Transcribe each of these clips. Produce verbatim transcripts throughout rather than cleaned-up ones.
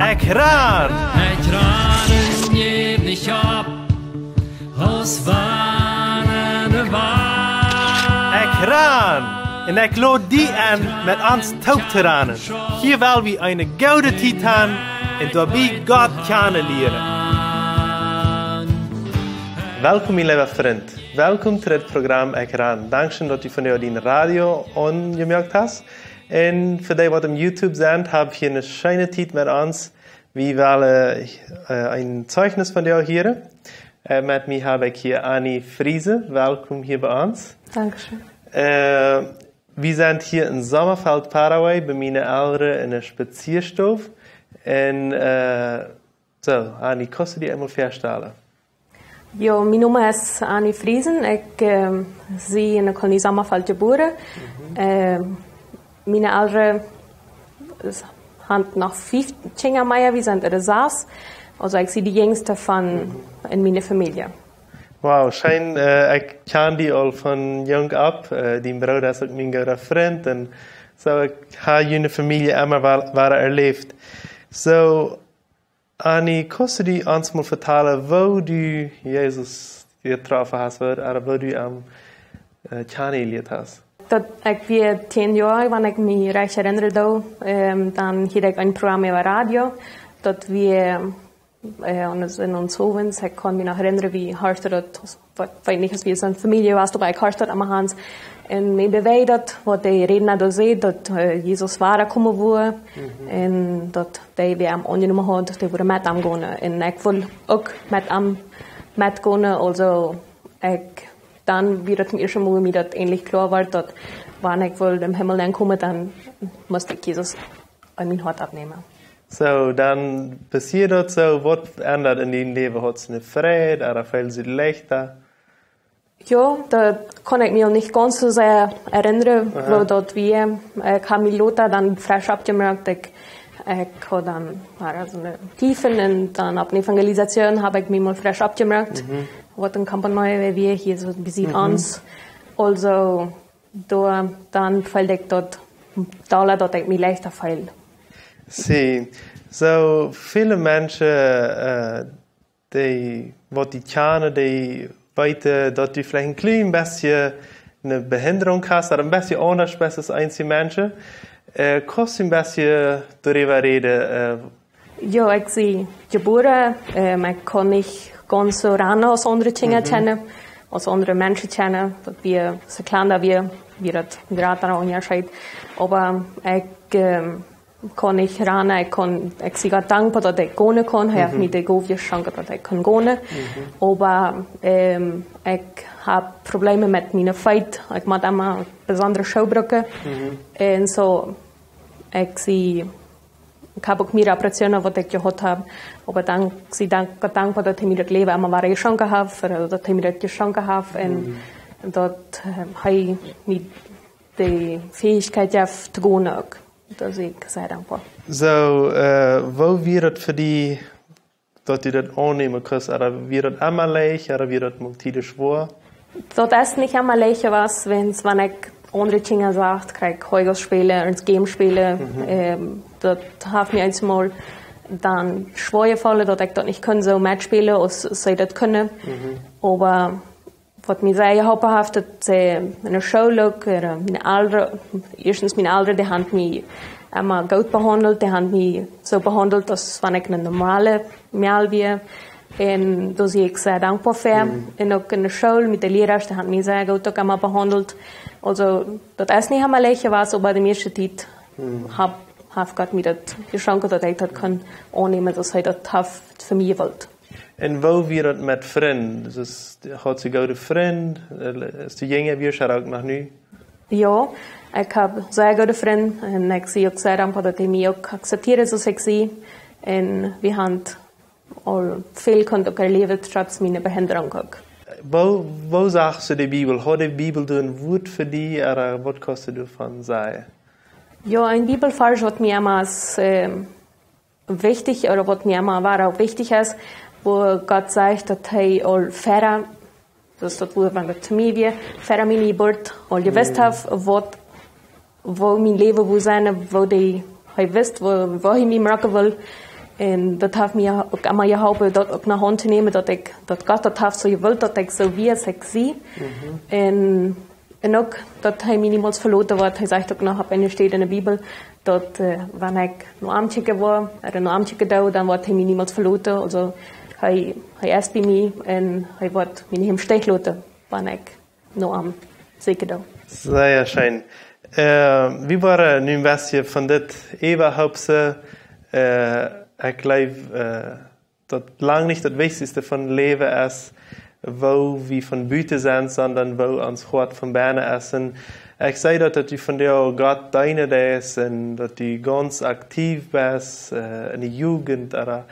Ekj ran! Ekj ran un jäw nich opp, aus wann de Welt. Ekj ran! Un ekj lod die enn, met ons toop to ranen. Hia well wie eene goode Tiet han un doabie Gott kjanen lieren. Welkom, mien leewa Frint. Welkom to dit Program Ekj ran. Dankscheen, daut du vondoag dien Radio aunjemoakt hast. Un fa dee, waut em YouTube sent, hab hia eene scheene Tiet met ons. Wie wellen, äh, een Zeichnis von die hieren. Äh, met mie hab ekj hia Annie Friesen. Welkom hia bie ons. Dankscheen. Äh, wie sent hia en Sommerfeld, Paraguay, bie miene Elren en eene Spazieastow. Un, äh, soo, Annie, kaust du die eemol väastalen? Jo, mien Nomen es Annie Friesen. Ekj, ähm, sie en de Kolonie Sommerfeld jebuaren. Mhm. Ähm, miene Elren s-, haben noch fiew Kjinja mea, wie sent ea sas. Aulsoo, ekj sie de jinjste von, mhm, en miene Famielje. Wow, scheen, äh, ekj kjan die aul von junk opp. Äh, dien Brooda es uk mien gooda Frint. Un soo, ekj hab june Famielje emma wa-, wada erläft. Soo, Annie, kaust du die ons mol vetalen, woo du Jesus jetroffen hast, woo, ooda woo du am, äh, kjanen jelieet hast? Daut ekj wia tieen Joa, wan ekj mie rajcht erinnren doo, ähm, dan hieed ekj een Program äwa Radio, daut wia, äh, en ons, en ons Owens, ekj kaun mie noch erinnren, wie horchten daut, ekj weet nich, aus wie sent Famielje wia, oba ekj horcht daut emma aun. Un mie bewäajd daut, waut de Rädna doa säd, daut, äh, Jesus wada komen woat, mhm, un daut dee, wäa am aunjenomen haud, dee wudd met am gonen. Un ekj wull uk met am metgonen, aulsoo ekj, dan wia daut daut ieeschte Mol, wua mie daut endlich kloa wort, daut wan ekj wull em Himmel nenkomen, dan must ekj Jesus en mien Hoat oppnämen. Soo, dan passieed daut soo, waut endat en dien Läwen? Haudst du eene Freid, ooda feeldst du die leichta? Jo, daut kaun ekj mie nich gaunz soo sea erinnren, aha, woo daut wia. Ekj hab mie lota dan fresch oppjemoakt. Ekj, ekj haud dan, wia soo een Tiefen un dan opp eene Evangelisation hab ekj mie mol fresch oppjemoakt. Mhm. Waut een Campo Neu wia hia soo bie, mhm, ons. Aulsoo, doa, dan feeld ekj daut, doa daut ekj mie leichta feel. See, soo väle Menschen, äh, dee, waut die kjanen, dee weeten, daut du veleicht een kjlien bät eene Behinderung hast, ooda een bät aundasch best aus eenje Menschen. Äh, kaust du een bät doaräwa räden, äh? Jo, ekj sie jebuaren, ähm, ekj kaun nich gaunz soo ranen aus aundre Kjinja, mhm, kjennen, aus aundre Menschen kjennen. Daut wia, aus ekj kjlien wia, wia daut een jratra Unjascheet. Oba ekj, ähm, kaun nich ranen, ekj kaun, ekj sie Gott dankboa, daut ekj gonen kaun. Hee haft, mhm, mie de Gow jeschonken, daut ekj kaun gonen. Mhm. Oba, ähm, ekj hab Probleme met miene Feet. Ekj mott emma besondre Schoo brucken. Mhm. Un soo, ekj sie, ekj hab uk mea Operationen, waut ekj jehaut hab. Oba dank, ekj sie dank, Gott dankboa, daut hee mie daut Läwen emma wada jeschonken haft, ooda daut hee mie daut jeschonken haft. Un, mhm, daut, ähm, hee mie de Fäichkjeit jeef to gonen uk. Doa sie ekj sea dankboa. Soo, äh, woo wia daut fa die, daut du daut aunnämen kust? Ooda wia daut emma leicht, ooda wia daut mol Tieden schwoa? Daut es nich emma leicht jewast, wan, wan ekj aundre Kjinja sach, kjrieech ekj Heugels spälen, eenje Games spälen. Mhm. Ähm, daut haft mie eenjemol dan schwoa jefollen, daut ekj daut nich kunn soo metspälen, aus see daut kunnen. Mhm. Oba waut mie sea jeholpen haft, daut, äh, enne School uk, äh, miene Elren, ieeschtens miene Elren, dee haben mie emma goot behaundelt, dee haben mie soo behaundelt, aus wan ekj een normala Mejal wia. Un doa sie ekj sea dankboa fa. Mhm. Un uk enne School met de Lierasch, dee haben mie sea goot uk emma behaundelt. Aulsoo, daut es nich emma leicht jewast, oba de mieeschte Tiet, mhm, hab, haft Gott mie daut jeschonken, daut ekj daut kunn aunnämen, soo aus hee daut haft fa mie jewollt. Un woo wia daut met Frind? Daut, haudst du goode Frind? Äh, aus du jinja wieescht, ooda uk noch nu? Jo, ekj hab sea goode Frind. Un ekj sie uk sea dankboa, daut dee mie uk akzeptieren, soo aus ekj sie. Un wie haben aul väl kunt uk erläwen, trotz miene Behinderung uk. Woo, woo sachst du de Bibel? Haud de Bibel doa een Wuat fa die, ooda waut kaust du doavon sajen? Jo, een Bibelvarsch, waut mie emma es, ähm, wichtich, ooda waut mie emma wia uk wichtich es, wua Gott sajcht, daut hee aul ver, daut es daut Wuat, wan daut to mie wia, ver miene Jeburt aul jewist, mm, haft, waut, woo mien Läwen wudd sennen, woo dee, hee wist, woo, woo hee mie moaken wull. Un daut haft mie uk emma jeholpen, daut uk no Haunt to nämen, daut ekj, daut Gott daut haft soo jewult, daut ekj soo wia aus ekj sie. Un, un uk, daut hee mie niemols veloten woat. Hee sajcht uk noch opp eene Städ enne Bibel, daut, äh, wan ekj no am kjikjen woa, ooda no am kjikjen doo, dan woat hee mie niemols veloten. Aulsoo, hee, hee es bie mie un hee woat mie nich em Stich loten, wan ekj no am sieekjen doo. Sea scheen. Äh, wie woaren nu een bät von dit äwahaupt, äh, ekj jleew, äh, daut lang nich daut Wichtichste von Läwen es, woo wie von buten sent, sonda woo ons Hoat von bennen es. Un ekj see daut, daut du vondoag Gott deenen deist un daut du gaunz aktiv best, äh, enne Jugend, ooda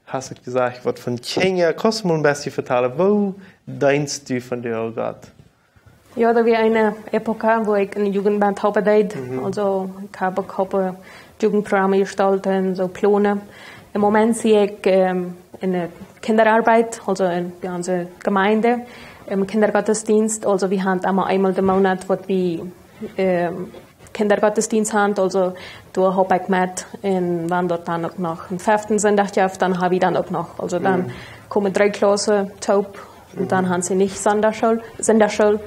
hast du jesajcht, waut von Kjinja, kaust du mol een bät vetalen, woo deenst du vondoag Gott? Jo, daut wia eene Epoch, wua ekj enne Jugendbaunt halpen deed. Mhm. Aulsoo, ekj hab uk halpen Jugendprogramme jestalt un soo Pläne. Em Moment sie ekj, ähm, enne Kinjaoabeit, aulsoo en, bie onse Jemeent, em Kinjagottesdeenst. Aulsoo, wie haben emma eemol de Moonat, waut wie, ähm, Kinjagottesdeenst haben, aulsoo, doa halp ekj met. Un wan daut dan uk noch eenen feften Sindach jeft, dan hab wie dan uk noch. Aulsoo, dan Mhm. komen dree Klaussen toop. Un dan Mhm. haben see nich Sindachschool, Sindachschool.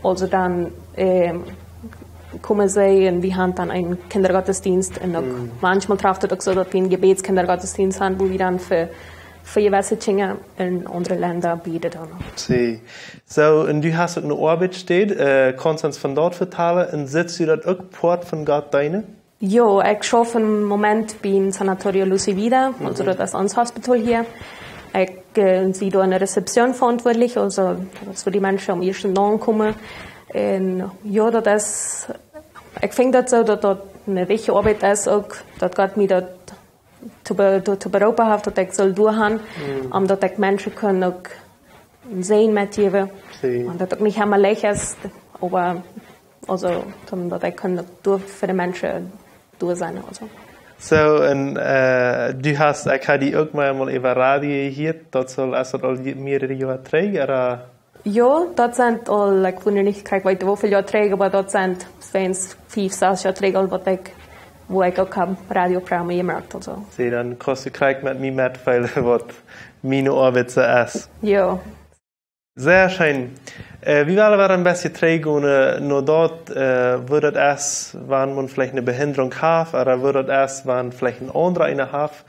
Aulsoo dan, ähm, komen see un wie haben dan eenen Kinjagottesdeenst. Un uk Mhm. maunchmol traft et uk soo, daut wie eenen Jebädskinjagottesdeenst haben, wua wie dan fa, fa jewesse Kjinja en aundre Lenda bäden dan. See. Soo, un du hast uk eene Oabeitsstäd, äh, kaust du ons von doa vetalen? Un sitst du daut uk Poat von Gott deenen? Jo, ekj schauf em Moment biem Sanatorio Luz y Vida, aulsoo Mhm. daut es ons Hospital hia. Ekj, äh, sie doa enne Rezeption veauntwuatlich, aulsoo daut es wua dee Menschen aum ieeschten aunkomen. Un jo, daut es, ekj finj daut soo, daut daut eene wichtje Oabeit es uk, daut Gott mie daut to be-, to, to beroopen haft, daut ekj saul doa gonen, Mhm. om daut ekj Menschen kaun uk eenen Säajen metjäwen. See. Un daut uk nich emma leicht es, oba aulsoo, om daut ekj kaun uk doa fa de Menschen doa sennen, aulsoo. Soo, un, äh, du hast, ekj hab die uk mol, mol äwa Radio jehieet, daut saul, es daut aul je-, mearere Joa trigj, ooda? Jo, daut sent aul, ekj weet nich krakjt woo väl Joa trigj, oba daut sent fief, sas Joa trigj aul, waut ekj, wua ekj uk hab Radioprogramme jemoakt, aulsoo. See, dan kaust du krakjt met mie metfeelen, waut miene Oabeit soo es. Jo. Sea scheen. Äh, wie wellen wada een bät trigjgonen, äh, no daut, äh, woo daut es, wan eena veleicht eene Behinderung haft, ooda woo daut es, wan veleicht een aundra eene haft.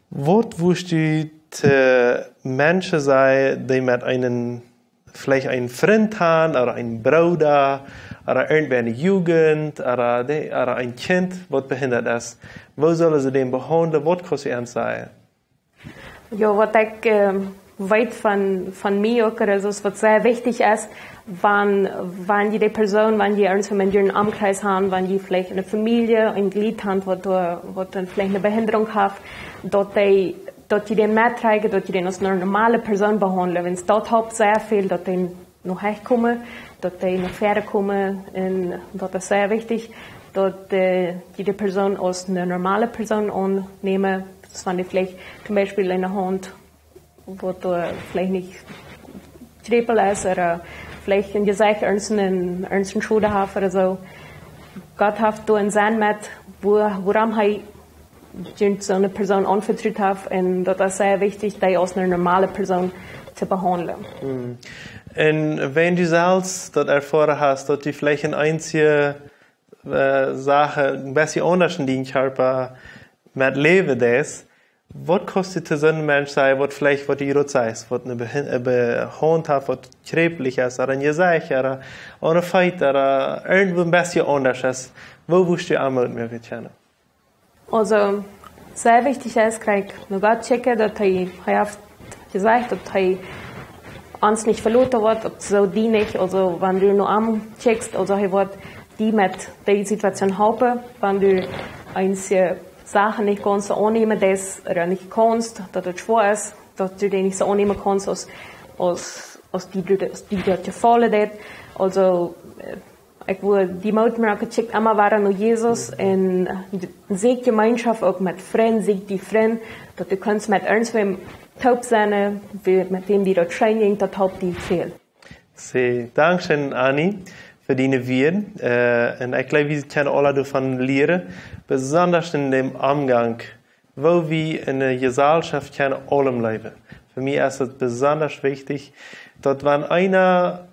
Waut wurscht du to Menschen sajen, dee met eenen, veleicht eenen Frint haben, ooda eenen Brooda, ooda irjentwäa enne Jugend, ooda dee, ooda een Kjint, waut behindat es? Woo sellen see dän behaundlen? Waut kaust du an sajen? Jo, waut ekj, ähm, weet von, von mie uk, daut es waut sea wichtich es, wan, wan jie dee Persoon, wan jie irjentwäa en jun Omkreis haben, wan jie veleicht eene Famielje, een Jleet haben, waut, äh, waut dan veleicht eene Behinderung haft, daut dee, daut jie dän mettrigjen, daut jie dän aus eene normale Persoon behaundlen. Wiels daut halpt sea väl, daut dee no Hecht komen, daut dee no Fäare komen, un daut es sea wichtich, daut, äh, jie dee Persoon aus eene normale Persoon aunnämen. Daut es, wan dee veleicht toom Biespel eene Haunt, waut, äh, veleicht nich Kjrepel es, ooda, äh, veleicht een Jesecht irjent een, irjent een Schoden haft ooda soo. Gott haft doa een Senn met, wua-, wuarom hee soone Persoon aunvetrut haft, un daut es sea wichtich, dee aus eene normale Persoon to behaundlen. Hm. Un wan du selfst daut erfoaren hast, daut du veleicht eene eensje, äh, Sach een bät aundasch en dienen Kjarpa metläwen deist, waut kaust du to soon Mensch sajen, waut veleicht, waut du jrod sajchst, waut eene Behin-, äh, Be-, Haunt haft, waut kjreplich es, ooda een Jesecht, ooda, ooda een Feet, ooda irjentwoo een bät aundasch es, woo wurscht du am Moot moaken kjennen? Aulsoo, sea wichtich es, krakjt no Gott kjikjen, daut hee, hee haft jesajcht, daut hee ons nich veloten woat, uk soo die nich. Aulsoo, wan du no am kjikjst, aulsoo, hee woat die met dee Situation halpen, wan du eensje, äh, Sachen nich kaust aunnämen, dee es, ooda nich kaust, daut et schwoa es, daut du dee nich soo aunnämen kaust, aus, aus, aus die, aus die daut jefaulen deit. Aulsoo, äh, ekj wudd die Moot moaken, kjikj emma wada no Jesus un sieekj Jemeenschoft uk met Frind, sieekj die Frind, daut du kaust met irjentwäm toop sennen, äh, wie-, met wäm die daut scheen jinkj, daut halpt die väl. See, dankscheen, Annie, fa diene Wieed. Äh, un ekj jleew, wie kjennen aule doavon lieren, besonda en dän Omgank woo wie en eene Jesellschaft kjennen aulem läwen. Fa mie es et besondasch wichtich, daut wan eena,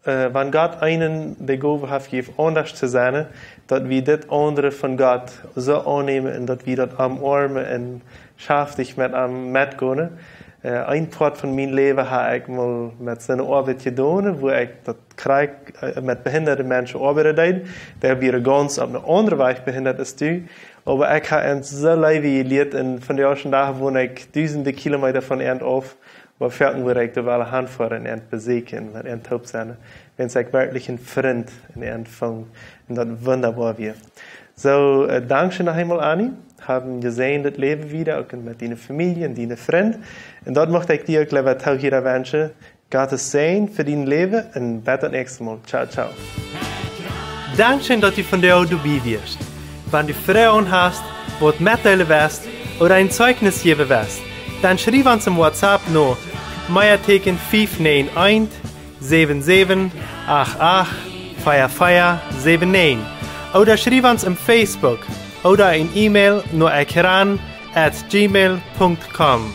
äh, wan Gott eenen de Gow haft jejäft, aundasch to sennen, daut wie dit aundre von Gott soo aunnämen un daut wie daut omoarmen un schaftich met am metgonen. Äh, een Poat von mien Läwen hab ekj mol met soone Oabeit jedonen, wua ekj daut krakjt, äh, met behinderte Menschen oabeiden deed. Dee wieren gaunz opp een aundren Wajch behindat aus du. Oba ekj hab an soo leewen jelieet un vondoag dän Dach won ekj dusende Kilometa von an auf, oba foaken wudd ekj doa wellen hanfoaren un an besieekjen, met an toop sennen. Wiels ekj werkjlich een Frint en an funk un daut wundaboa wia. Soo, äh, dankscheen noch eemol, Annie. Hab een jesäajendet Läwen wieda, uk met diene Famielje un diene Frind. Un daut mucht ekj die uk, leewa Toohiera, wenschen. Gottes Säajen fa dien Läwen un bat daut näakjste Mol. Ciao, ciao. Dankscheen, daut du vondoag doabie wieescht. Wan du Froagen hast, waut metdeelen west ooda een Zeichnis jäwen west, dan schriew ons em WhatsApp no Meateken fief näajen eent, säwen säwen acht acht, vea vea säwen näajen, ooda schriew ons em Facebook ooda een E-Mail no ekjran at gmail punkt com.